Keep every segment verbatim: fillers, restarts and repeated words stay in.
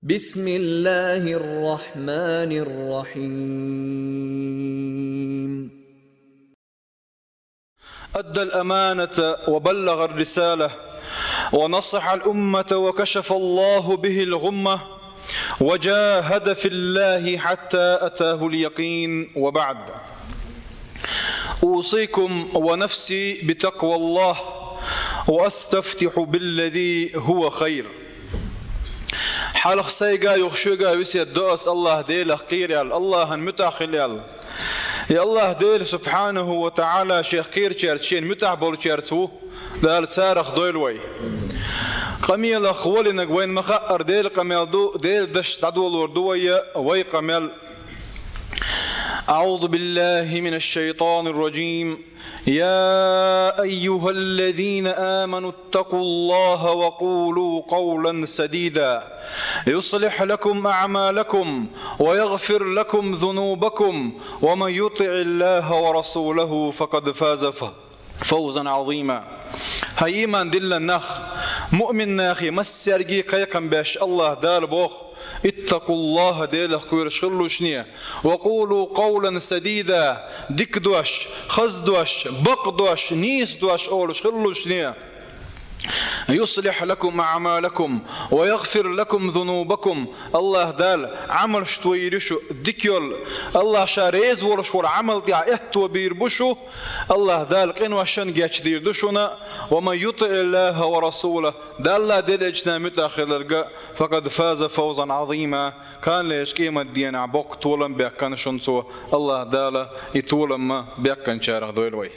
بسم الله الرحمن الرحيم. أدى الأمانة وبلغ الرسالة ونصح الأمة وكشف الله به الغمة وجاهد في الله حتى أتاه اليقين، وبعد. أوصيكم ونفسي بتقوى الله، وأستفتح بالذي هو خير. Хьалха сайга а, юха шуьга а весет до ас АллахӀ Делах кхера аьлла, АллахӀан муьтӀахь хила аьлла. И АллахӀ Дела субхьанаху ва таӀала шех кхерачаьрца, шена муьтӀахь болчаьрца ву, Дала царах дойла вай. Къамелах гӀолинарг вайна ма-хаъара Делан къамел ду, Делан дашца дӀадолор ду вай, вай къамел. أعوذ بالله من الشيطان الرجيم. يا أيها الذين آمنوا اتقوا الله وقولوا قولا سديدا يصلح لكم أعمالكم ويغفر لكم ذنوبكم ومن يطع الله ورسوله فقد فاز ف- فوزا عظيما. ХӀай иман дилла нах, муъмин нахе массаьрга кхайкхам беш АллахӀ Дала боху: اتقوا الله, Делах кхоьруш хила шуна, وقولوا قولا سديدا, дика дош, хаза дош, бакъ дош, нийса дош олуш хила шуна. يصلح لكم أعمالكم ويغفر لكم ذنوبكم. АллахӀ Дала Ӏамалш тойийр ю шу дика йолу, АллахӀ Ша реза волуш волу Ӏамал тӀехь аьтто бийр бу шу, АллахӀ Дала къиношна гечдийр ду шуна. ومن يطع الله ورسوله, Далла Делан Элчанна муьтӀахь хилларг, فقد فاز فوزا عظيما, кхана лечу къематдийнахь боккха толам баьккхина шуна цо, АллахӀ Дала и толам ма баьккхинчарах дойла вай.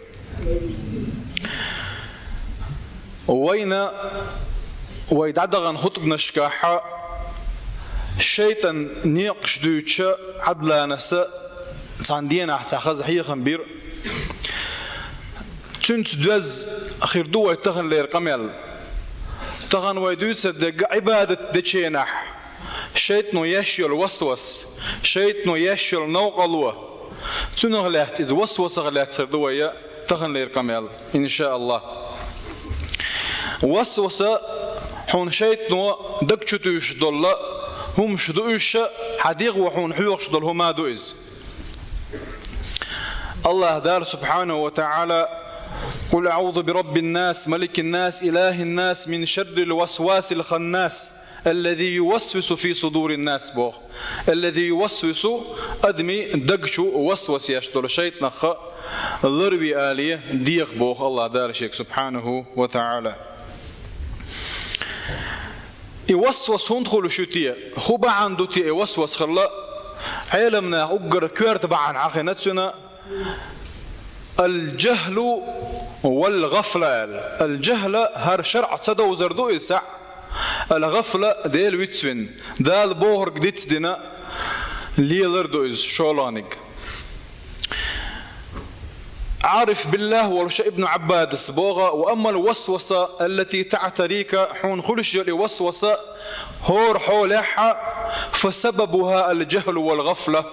Вайна вай дӀадахана хутбанашкахь шайтӀан некъаш дуьйцучу Ӏадланаса цхьана дийнахь цхьа хаза хьехам бира. Цуьнца доьзна хир ду вай таханлера къамел. Тахана вай дуьйцур дерг Ӏибадат дечу хенахь шайтӀано еш йолу васвас, шайтӀано еш йолу новкъарло. Цунах лаьцна, иза васвасах лаьцна хир ду вай таханлера къамел, иншааллахӀ. Васваса хьуна шайтӀано даг чу туьйсуш долу хӀумаш ду уьш, хьан дегӀо хьуна хьоьхуш долу хӀума ду иза. АллахӀ Дала субхьанаху ва таӀала: قل أعوذ برب الناس ملك الناس إله الناس من شر الوسواس الخناس الذي يوسوس في صدور الناس, боху. الذي يوسوس, адамийн даг чу васвас еш долу шайтӀанах ларве алий деха, боху АллахӀ Дала шега субхьанаху ва таӀала. И васвас хӀунда хуьлуш ю те? ХӀун бахьана ду те и васвас хилла? Ӏеламнаха уггар коьрта бахьана хьахийна цуьнан: الجهل والغفلة аьлла. Ал-джахӀл, хӀара шарӀ ца довзар ду иза цхьаъ. Ал-гӀафла, Дела вицвина, Дала бохург дицдина лелар ду иза шолгӀаниг. Ӏариф биллахӀ волуш Ибн Ӏаббадас боху: وأما الوسوسة التي تعتريك, хьуна хуьлуш йолу и васваса хӀора хьолехь, فسببها الجهل والغفلة.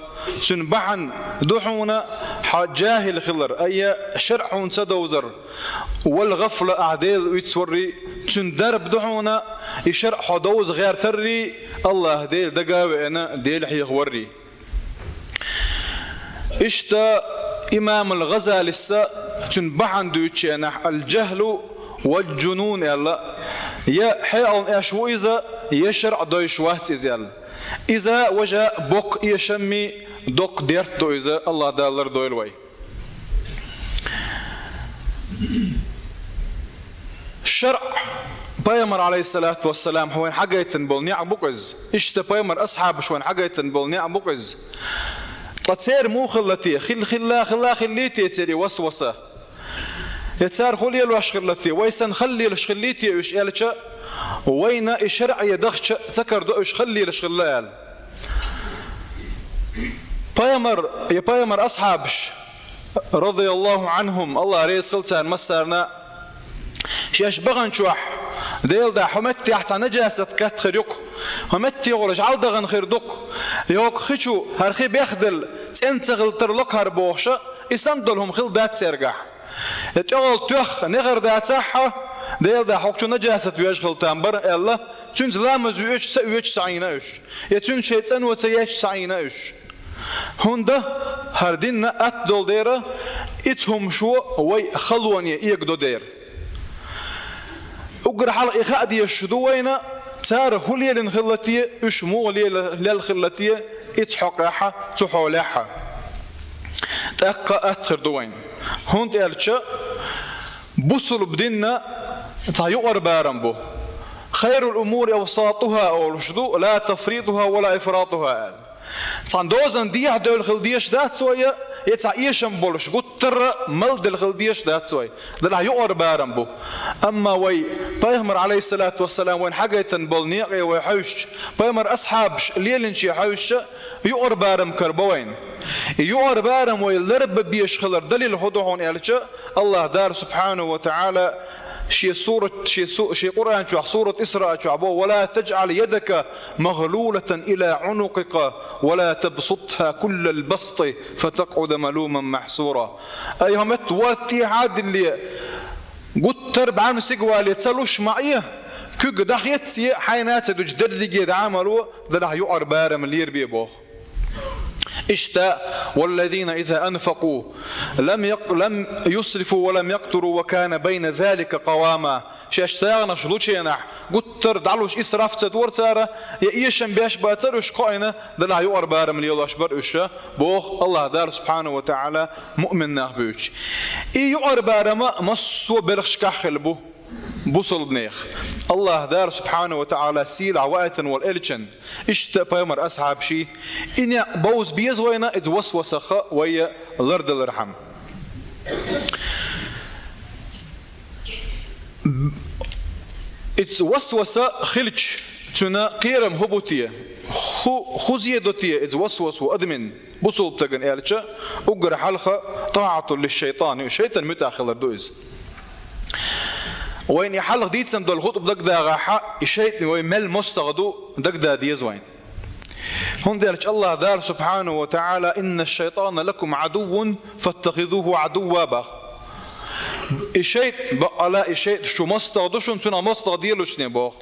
Цуьнан бахьана ду хьуна хьан джахӀил хилар, айхьа шарӀ хьуна ца довзар, вал-гӀафла, ахь Дела вицваррий, цуьнан дарба ду хьуна и шарӀ хьо довза гӀертаррий, АллахӀ Дела дага а веана, Дела хьехаваррий. Иштта имам ал-ГӀазалис цуьнан бахьана дуьйцучу хенахь: الجهل والجنون аьлла, я хьекъална аьш ву иза, я шарӀ дойуш вац иза аьлла. Иза, важа, боккха эшаммий, доккха дерт ду иза, АллахӀ Дала лардойла вай. ШарӀ, Пайхамар, Ӏалайхиссалату вассалам, хьо вайна хьагайтина болу неӀ бу-кх иза. Иштта Пайхамар асхьабаш вайна хьагайтина болу неӀ бу-кх иза. Ткъа церан муха хилла те? Хилла, хилла, хилла, хиллий те церан и васваса? Я цара хӀун лелош хилла те? Вай санна хала лелаш хиллий те уьш аьлча, вайна и шарӀе дахча ца карадо уьш хала лелаш хилла аьлла. Пайхамар, я Пайхамар асхьабаш, радияллаху Ӏанхум, АллахӀ реза хила царна массарна, шаьш баханчохь, Делан дуьхьа, хӀокху меттехь цхьа нажасат кхетта хир ю-кх, хӀокху метте волуш жӀаьла дахана хир ду-кх, я хӀокху хи чу хӀара хи бехделла цӀена ца хила тарло-кх хӀара бохуш, и санна долу хӀума хилла дац цаьргахь. Я тӀехула тоьхна негӀар дацахь, Делан дуьхьа, хӀокху чу нажасат веш хила там бара аьлла, цуьнца ламаз оьцуш ца оьцуш ца Ӏийна уьш, я цуьнца шайн цӀано ца еш ца Ӏийна уьш. ХӀунда хӀара дин атта долу дера, и цхьа хӀума шо вай халоне эгадо дера. Уггар хьалха и хаа дезаш ду вайна, цара хӀун лелийна хилла те, уьш муха лела-, лелла хилла те, и цхьа хьокъехь, цу хьолехь. ТӀаккха атта хир ду вайна. ХӀунда аьлча, бусулба динна цхьа юкъара барам бу. «Хайрул умури авсатуха», олуш ду, «ла тафритуха ва ла ифратуха», аьлла. Цхьана дозанна дехьа девлла хила дезаш дац вай, я цхьа эшам болуш, гуттара а мел делла хила дезаш дац вай. Делахь юкъара барам бу. Амма вай Пайхамар, алейхиссалату вассалам, вайна хьагайтина болу некъе вай хьаьвсча, Пайхамар асхьабаш лелийначе хьаьвсча, юкъара барам карабо вайна. И юкъара барам вай ларбан безаш хилар далил хӀун ду хьуна аьлча, Аллаха Дала субхьанаху ва таӀала шен сурат, шен су-, шен Къуръан чохь, сурат Исраъ чохь бо: «Ва ла таджъал ядака магълулатан ила гӀунукъика, ва ла табсутха куллал басти, фатакъуда малуман махьсура». Ай хьо метта ворта тӀехьа а дилле, гуттар а бӀаьрмсиг а вале, ца луш ма Ӏе, куьг дӀахецъе, хьайна ца дуьтуш дерриге дӀа а ма ло, делахь юкъара барам лерабе боху. Иштта, «Валлазина иза анфакъу лам як-, лам юсрифу ва лам якътуру ва кана байна залика къавама». Шаьш сагӀанаш лучу хенахь, гуттар а дӀалуш исраф ца дора цара, я эшам беш бацара уьш кхоийна, делахь юкъара барам лелош бара уьш, боху Аллаха Дала субхьанаху ва таӀала муъмин нах буьйцуш. И юкъара барам а массо а белхашкахь хилла бу бусулбанех. Аллаха Дала субхьанаху ва таӀала сийлахь ваийтина волу элчан, иштта пайхамар асхьабаший, и некъ бовза беза вайна, иза васвасах вай лардалархьама. Иза васваса хилча, цуьнан кхерам хӀун бу те? ХӀу-, хӀун зе до те иза васвасо адамна, бусулба стагана аьлча, уггар хьалха тӀаӀатул лишшайтӀан, шайтан муьтӀахь хилар ду иза. Вайна и хьалха дийцина долу хутба дагадагӀахь, и шайтан вай мел мостагӀа ду, дагадаа деза вайна. ХӀунда аьлча Аллаха Дала субхьанаху ва таӀала: «Инна шайтӀана лакум Ӏадуввун фаттахизуху Ӏадувва», бах. И шайтан, бакъала, и шайтан шу мостагӀа ду шуна, цунах мостагӀа делушне, боху.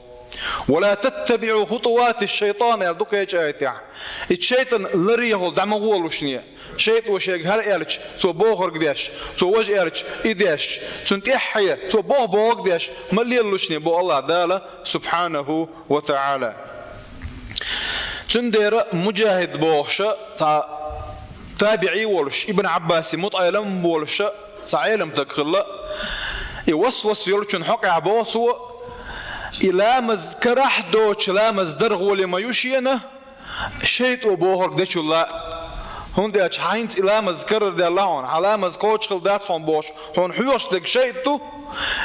«Ва ла таттабиӀу хутувати шайтӀан», аьлла ду кхечу аятехь. И шайтан ларъехула дӀа ма гӀолушне. ШайтӀо шега хӀара аьлча, цо бохург деш, цо важа аьлча, и деш, цунна тӀаьххье, цо боху бохург деш, ма лелалушне, бо Аллаха Дала субхьанаху ва таӀала. Цундела Муджахид бохуша, цхьа табиӀи волуш, Ибн Ӏаббаси мутаӀелам волуша, цхьа Ӏелам стаг хилла. И васвас йолчун хьокъехь боху цо, и ламаз карахь доцуш ламаз даргӀоле ма ю шена, шайтӀо бохург дечул а. ХӀунда аьлча хьайнца и ламаз карарделла хьуна, хьан ламаз кхочушхилла дац хьуна бохуш, хьуна хьоьхуш дерг шайтӀа ду.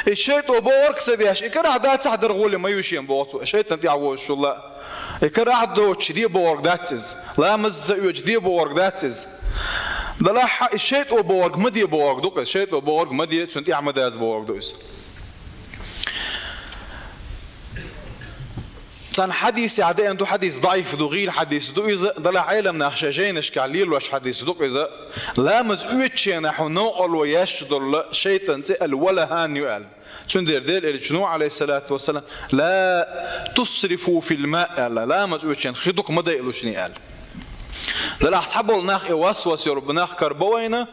И шайтӀо бохург ца деш, и карахь дацахь даргӀоле ма ю шена, боху цо, шайтӀан тӀехь вожушул а. И карахь доцуш де бохург дац иза. Ламаз ца оьцуш де бохург дац иза. Делахь и шайтӀо бохург ма де бохург ду иза. ШайтӀо бохург ма де, цунна тӀехь ма даза бохург ду иза. Цхьана хьадисехь деана ду, хьадис даӀиф ду, гӀийла хьадис ду иза, делахь Ӏелам нах шайн жайнашкахь лелош хьадис ду иза. Ламаз оьцучу хенахь хьуна новкъарло еш долу шайтӀан цӀе ал-Валахан ю аьлла. Цундела Делан элчано, алейхиссалату вассалам, «Ла тусрифу фил маъ», аьлла, ламаз оьцучу хенахь хи дукха ма дайалушне аьлла. Делахь цхьаболу нах, и васвас йолу нах карабо вайна,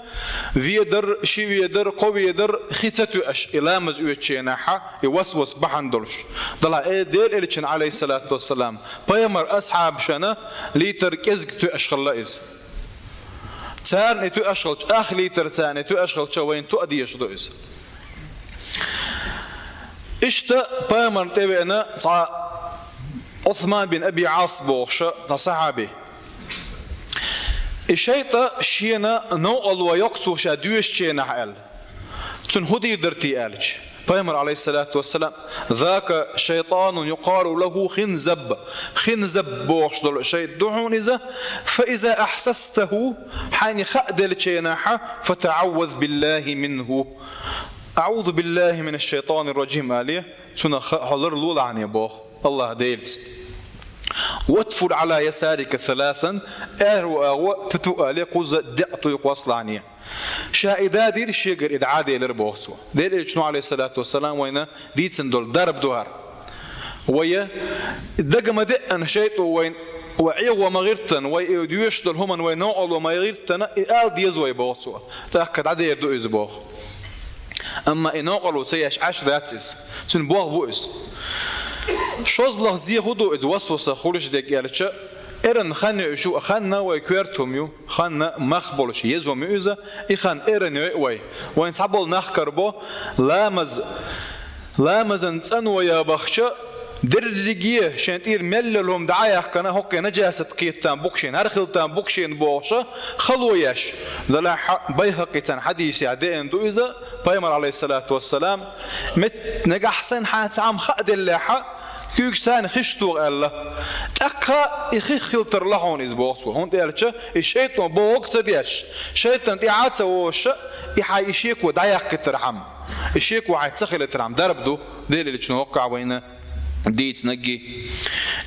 ведар, ши ведар, кхо ведар хи ца тоьаш, и ламаз оьцучу хенахь и васвас бахьана долуш. Делахь э, Делан элчан, алейхиссалату вассалам, пайхамар асхьабашна литр кӀезиг тоьаш хилла иза. Царна и тоьаш хилча, ах литр царна и тоьаш хилча, вайна тоа дезаш ду иза. Иштта пайхамарна тӀевеана цхьа Ӏусман бин Аби Ӏас бохуша цхьа сахьаби. И шайтӀа шена новкъарло йоккху цо ша доьшучу хенахь аьлла. Цунна хӀун дийр дара те аьлча, пайхамар, алейхиссалату вассалам: «Зака шайтанун юкъалу лаху Хинзаб». Хинзаб бохуш долу шайтӀа ду хьуна иза. «Фа иза ахьсастаху», хьайна хаа делчу хенахь, «фатаӀавваз биллахи минху». «АӀузу биллахи минаш шайтанир ражим», алий, цунах хьо ларлолахьане боху Аллаха Делаца. «Ватфул Ӏала ясарика саласан», аьрру агӀо туту алий, кхузза деа туй кхоссалахьане. Ша и дадийра, шегара и дӀа а делира боху цо. Делан элчано, алейхиссалату вассалам, вайна дийцина долу дарба ду хӀара. Вай дага ма деана шайтӀо вайна, вай Ӏехо ма гӀиртана, вай и доьшуш долу хӀуманна вай новкъарло ма гӀиртана, и ала деза вай боху цо. ТӀаккха дӀадер ду иза боху. Амма и новкъарло ца еш Ӏаш дац иза. Цуьнан болх бу иза. ШозлагӀа зе хӀун ду иза васваса хуьлуш дерг аьлча, эрна хан ю шу, хан а вай коьрта хӀума ю, хан а мах болуш еза хӀума ю иза, и хан эрна йойу вай. Вайн цхьаболу нах карабо, ламаз, ламазан цӀанво я бахча, дерриге шайн тӀера мел йолу хӀума дӀа а яьккхина, хӀокхе нажасат кхетта бу-кх шена, хӀара хилла бу-кх шена бохуша, хало еш. Делахь Байхьакъи цхьана хьадисехь деана ду иза, пайхамар, Ӏалайхиссалату вассалам, мет-, нагахь санна хьан цхьа хӀума хаа деллехьа, куьйгаш царна хиш туху аьлла. ТӀаккха и хих хила тарло хьуна иза боху цо, хӀунда аьлча и шайтӀо бохург ца деш, шайтӀан тӀаьхьа а ца вогӀуша, и хьайн и шеко дӀаяккхийтархьама, и шеко хьайн ца хилийтархьама дарба ду, Делан Элчано хӀоккхахь вайна дийцинарг.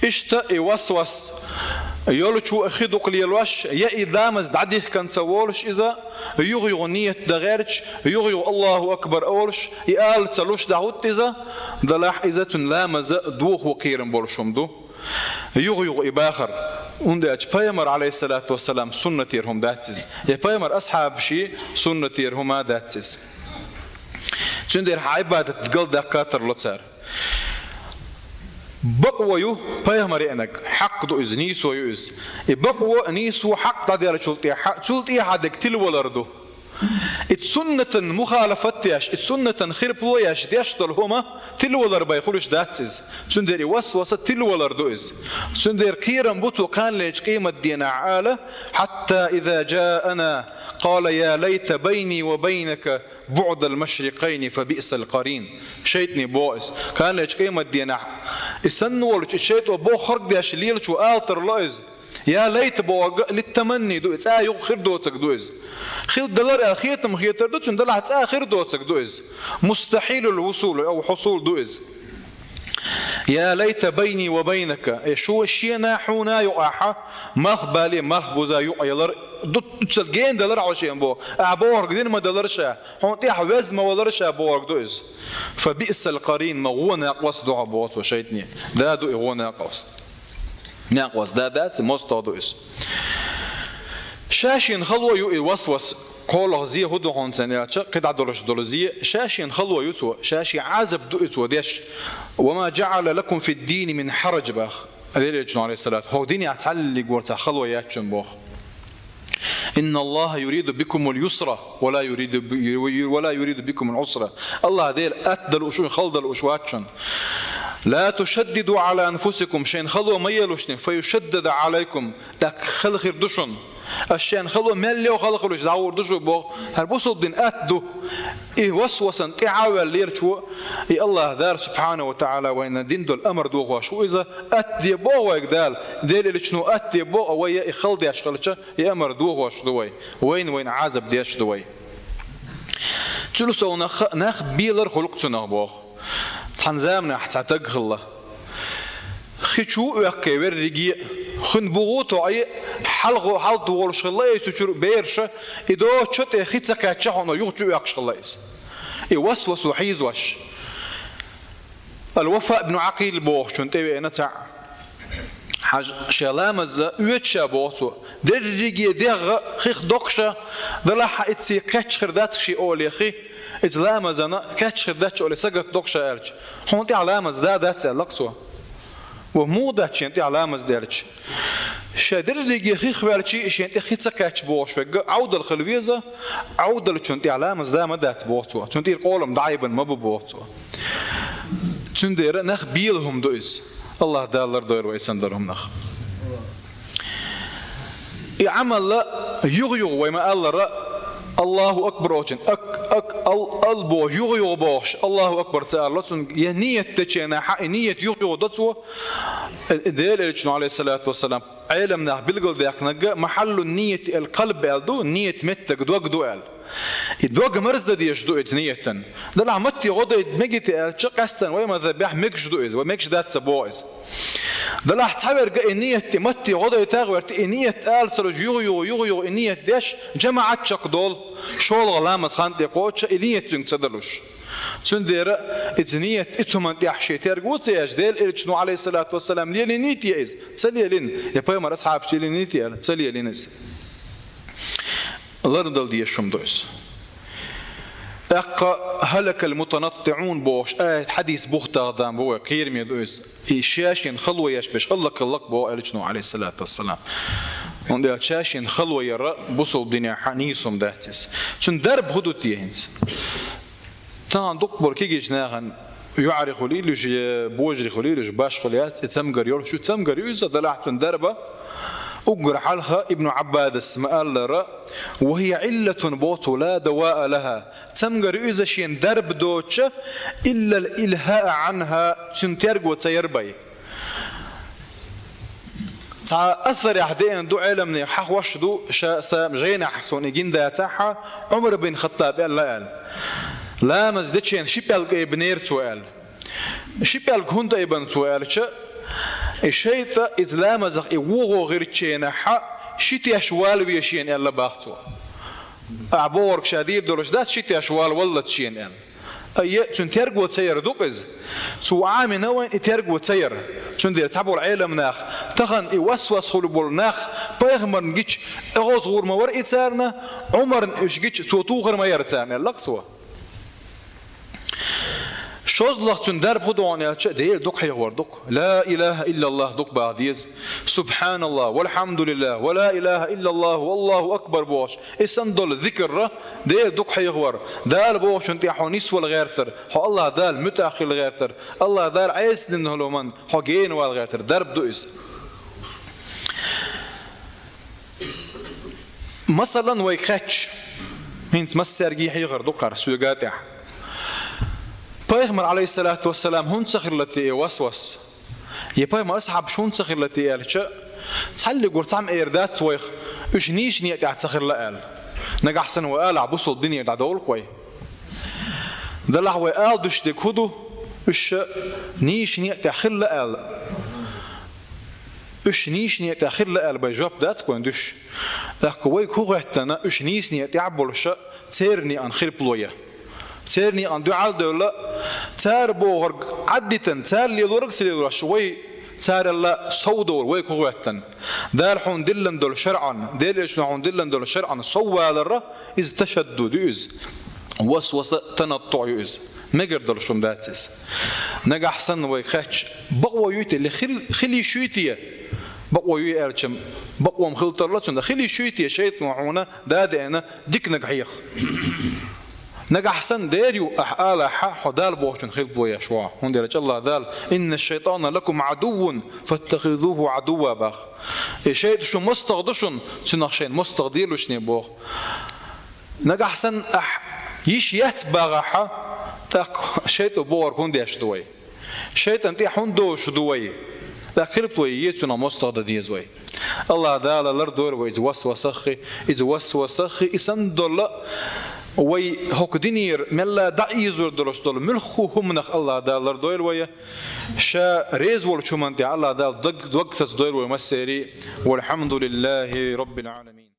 Иштта и васвас йолчо а хи дукха лелош, я и ламаз дӀадихкина ца волуш иза, юха-юха ният дан гӀерташ, юха-юха Аллаху акбар олуш, и ала ца луш дӀахӀутту иза, делахь иза цуьнан ламаза дохо кхерам болуш хӀума ду. Юха-юха и бахар. ХӀунда аьлча пайхамар, Ӏалайхиссалату вассалам, суннатера хӀума дац иза. Я пайхамар асхьабаши суннатера хӀума дац иза. Цундела хьан Ӏибадат галдаккха тарло цара. Бакъо ю пайхамар еанарг, хьакъ ду иза, нийсо ю иза. И бакъо, нийсо, хьакъ дӀадаьллачул тӀаьхьа, цул тӀаьхьа дерг тилавалар ду. И суннатан мухалафат еш, и суннатан хилаф еш деш долу хӀума тилавалар бен хуьлуш дац иза. Цундела и васваса тилавалар ду иза. Цундела кхерам бу цо кханалечу къематдийнахь ала: «Хьатта иза джаана, къала: я лайта байни ва байнака буӀдал машрикъайни, фа биъсал къарин». ШайтӀане боху иза. Кханалечу къематдийнахь и санна волчу, и шайтӀо бохург деш лелачо ала тарло иза. «Я лайта» бохург литтаманни ду, и цӀа юкъа хир доцург ду иза. Хила далар аьлла хетам хетар ду цуьнан, делахь цӀа хир доцург ду иза. Мустахьилул вусул ау хьусул ду иза. «Я лайта байни ва байнака», э, шу шена хьуна юкъахьа, малх бале, малх буза юкъа ялар, ду-, дуцал гена далар хьо шен бо, ахьа бохург дина ма далар ша, хьуна тӀехь веза ма валар ша бохург ду иза. «Фа биъсал къарин», ма гӀо накъост ду хьо боху цо шайтӀане. Да ду и гӀо накъост. Некъ вас да дац, мостагӀа ду иза. Ша шена хало ю и васвас, кхоалгӀа зе хӀун ду хьуна царна аьлча, кхидӀа долуш долу зе, ша шена хало ю цо, ша шен Ӏазап ду и цо деш. «Ва ма джаӀала лакум фид-дини мин хьараж», бах. Делан Элчано, Ӏалайхиссалату, хӀокху динехь цхьаллиг вара цхьа хало яц шуна боху. «Инна Аллаха юриду бикумул юсра, ва ла юриду би-, ва ла юриду бикумул усра». Аллах Дела атта дала уьш, хала дала уьш вац шуна. «Ла тушаддиду Ӏала анфусикум», шайна хало ма елушни, «фа юшаддада Ӏалайкум», тӀаккха хала хир ду шуна. Аш шайна хало мел йо хала хуьлуш дӀагӀур ду шу боху, хӀара бусулба дин атта ду. И васвасан тӀаьхьа а ваьлла лерчо, и Аллах Дала субхьана ва таӀала вайна дин долу амар дохош ву иза, атта де боху вайга Дала, Делан Элчано атта де боху, а вай и хала деш хилча, и амар дохош ду вай, вайна-вайна Ӏазап деш ду вай. Цуьнан совнаха нах белар хуьлу-кх цунах боху. Цхьана заманахь цхьа таг хилла. Хи чу оьккхе верриге, хин бугӀу тоӀе, хьалхо хьалта волуш хилла и цу чуьра бераша, и доцучу тӀе хи ца кхаьчча хьуна юха чу оьккхуш хилла иза. И васвасо хьийзош. Ал-Вафа ибн Ӏакъил бохучун тӀе веана цхьаъ. Хьажа, шен ламаза оьцу ша боху цо. Дерриге дегӀ хих доккхуша, далахьа, иза кхечча хир дац ши оле хи, иза ламазана кхечча хир дац оле сагатта доккхуша аьлча. Хьуна тӀехь ламаз да дац аьлла-кх цо. Ва муха дац шен тӀехь ламаз даьлча? Шен дерриге хих ваьлчий, шен тӀе хи ца кхаьчча бохуш верг Ӏовдал хила веза, Ӏовдалчун тӀехь ламаз да ма дац боху цо. Цунна тӀера къолам дӀаайбан ма бу боху цо. Цундела нах бела хӀума ду иза. Аллах Дала лардойла вай санна долу хӀуманах. И Ӏамалла юха-юха вай ма-аллара, Аллаху акбар олчун, ак, ак, ал, ал боху, юха-юха бохуш, Аллаху акбар ца алло, цунна я ният деченахьа, и ният юха-юха до цо, э, Делан Элчано, Ӏалайхиссалату вассалам, Ӏеламнаха билгалдаьккхинарг, «Махьаллу нияти ал-къалб» аьлла ду, ният меттиг дог ду аьлла. И дог марздан дезаш ду иза ниятан. Далахь матте гӀо дайта мегий те аьлча, къаьстина вай мазхабехь мегаш ду иза, вай мегаш дац ца боху иза. Далахь цхьаверг и ният, и матте гӀо дайтагӀа верг, и ният ала ца луш, юха-юха, юха-юха и ният деш, жамаӀат чакхдолу, шолгӀа ламаз хан тӀе кхочуш, и ният цуьнга ца далуш. Цундела иза ният, и цу хӀуманна тӀехь шен терго ца еш, Делан Элчано, Ӏалайхиссалату вассалам, лелийний те иза? Ца лелийна. Я пайхамар асхьабаш лелийний те аьлла, ца лелийна иза. Лардала дезаш хӀума ду иза. ТӀаккха «هلك المتنطعون» бохуш аят, хьадис бухтагӀдан бу вай, кхераме ду иза. И шаьш-шена хало еш берш хӀаллакьхилла боху Элчано, Ӏалайхиссалату вассалам. ХӀунда аьлча шаьш-шена хало яр бусалба динехь нийса хӀума дац иза. Цуьнан дарба хӀун ду те хӀинца? Тахана дукха болу кегийчу нахана йоӀарий хуьлийла уьш, я божарий хуьлийла уьш, башха хуьлу яц, и цамгар йолуш ю, цамгар ю иза, далахь цуьнан дарба. Уггар хьалха Ибн Ӏаббадас ма-аллара: «وهي علة», боху цо, «لا دواء لها». Цамгар ю иза шена дарба доцуш, «إلا الإلهاء عنها», цуьнан терго ца яр бен. Цхьа асарехь деана ду, Ӏеламнехан хьахош ду, ша сан жайнахь суна и гина дацахь, Ӏумар бин Хаттаба аьлла аьлла: «Ламаз дечу хенахь ши пӀелг айбинера цо», аьлла. «Ши пӀелг хӀунда айбина цо?» аьлча, и шайтӀа иза ламазах и вогӀу гӀиртичу хенахь ши теш вала веза шена аьлла боху цо. Ахьа бохург ша дийр долуш дац, ши теш вала валлалц шена аьлла. Ай, цуьнан терго ца яр ду-кх иза. Цо Ӏамийна вайна и терго ца яр. Цундела цхьаболу Ӏеламнах, тахана и васвас хуьлу болу нах пайхамарна гича, оьгӀаз гӀур ма вара и царна, Ӏумарна уьш гича, цо тухур ма яра царна, аьлла-кх цо. ШозлагӀа цуьнан дарба хӀун ду аьлча, Дела дукха хьехор ду-кх. «لا إله إلا الله» дукха баха деза. «سبحان الله، والحمد لله، ولا إله إلا الله، والله أكبر» бохуш, и санна долу зикр, Дела дукха хьехор, Дала бохучунна тӀехь хьо нисвала гӀертар, хьо АллахӀ Далла муьтӀахь хила гӀертар, АллахӀ Дала Ӏеса дина хӀума, хьо гена вала гӀертар, дарба ду иза. Масалан, вайга хаьттича, хӀинца массаьрга хьехар ду-кх хӀара соьга тӀехь. Пайхамар, Ӏалайхиссалату вассалам, хӀунда ца хилла те и васвас? Я пайхамар асхьабаш хӀунда ца хилла те аьлча, цхьаллигур цхьамма эр дац вайх, уьш нийса некъа тӀехь ца хилла аьлла. Нагахь санна вай алахь, бусалба динера дӀадовла-кх вай. Далахь вай ала дуьсуш дерг хӀун ду? Уьш нийса некъа тӀехь хилла аьлла. Уьш нийса некъа тӀехь хилла аьлла бен жоп дац-кх вайна дуьсуш. ТӀаккха вайга хӀун хӀоьттина, уьш нийса некъа тӀехь а болуш, церан некъан хилпало ян? Церан некъан дуьхьал а девлла, цара бохург Ӏаддитина, цара лелорг а ца лелош, вай царал совдовла, вайга хӀун хӀоьттина? Дала хьуна диллина долу шарӀан, Делан Элчано хьуна диллина долу шарӀан соввалар, иза ташаддуд ю иза. Васваса, танаттуӀ ю иза. Мегар долуш хӀума дац иза. Нагахь санна вайга хаьттича, бакъо юй те, ле хил-, хила йиш юй те? Бакъо юй аьлча, бакъо-м хила тарло цунна, хила йиш юй те шайтӀано хьуна да а деана дика нагахь хьеха? Нагахь санна дер ю ахь алахь, хьо Дала бохучун хилпало еш ву. ХӀунда аьлча АллахӀ Дала: «إن الشيطان لكم عدو فاتخذوه عدوا» боху. И шайтӀа шун мостагӀа ду шуна, цунах шайна мостагӀа делаш шуна боху. Нагахь санна ахь йиш яц бохахь, тӀаккха шайтӀа бохург хӀунда деш ду вай? ШайтӀан тӀе хӀунда довш ду вай? ТӀаккха хилпало е цунах мостагӀа дан деза вай. АллахӀ Дала лардойла вай иза васвасаххи, иза васвасаххи, и санна долу вай хӀокху динера мелла дӀа а ийзор долуш долу муьлхха хӀуманах АллахӀ Дала лардойла вай. Ша реза волчу хӀуманна тӀехь АллахӀ Дала дог, дог сацадойла вай массерий. والحمد لله رب العالمين.